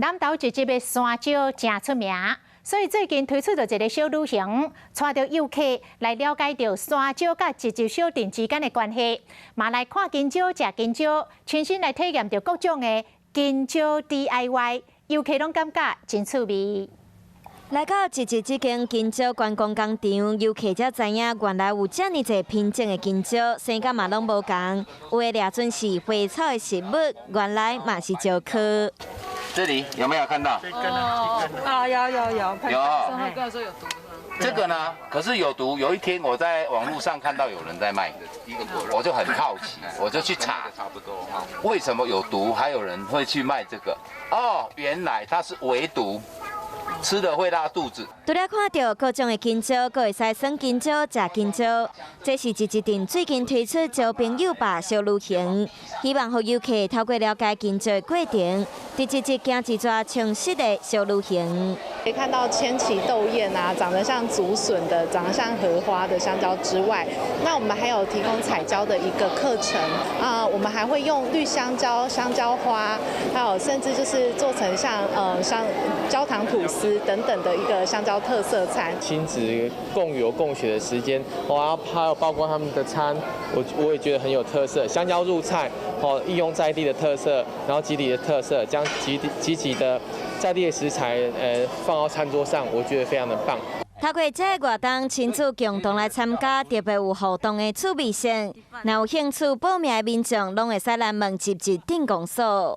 南投集集的山椒誠出名，所以最近推出著一个小旅行，帶著遊客來了解著山椒佮集集小鎮之間的關係，嘛來看香蕉、食香蕉，親身來體驗著各種的香蕉 DIY，遊客攏感覺真趣味。來到集集這間香蕉觀光工廠，遊客才知影原來有遮爾濟品種的香蕉，生甲嘛攏無仝。有的掠準是花草的食物，原來嘛是蕉科。這裡有沒有看到？啊，有有有，有。這個呢，可是有毒。有一天我在網路上看到有人在賣，我就很好奇，我就去查，為什麼有毒，還有人會去賣這個？哦，原來它是微毒。吃了會拉肚子。除了看著各種的香蕉，閣會使耍香蕉、食香蕉。這是集集鎮最近推出交朋友吧小旅行，希望予遊客透過了解香蕉的過程，佇集集行一逝充實的小旅行。可以看到千奇鬥豔啊，長得像竹筍的，長得像荷花的香蕉之外，那我們還有提供採蕉的一個課程啊，我們還會用綠香蕉、香蕉花，還有甚至就是做成像焦糖吐司等等的一個香蕉特色餐。親子共遊共學的時間，哇，還有包括他們的餐，我也覺得很有特色。香蕉入菜，哦，應用在地的特色，然後集集的特色，將集集的在地的食材，放到餐桌上，我覺得非常的棒。透過這個活動，親子共同來參加，特別有互動的趣味性。若有興趣報名的民眾，攏會使來問集集鎮公所。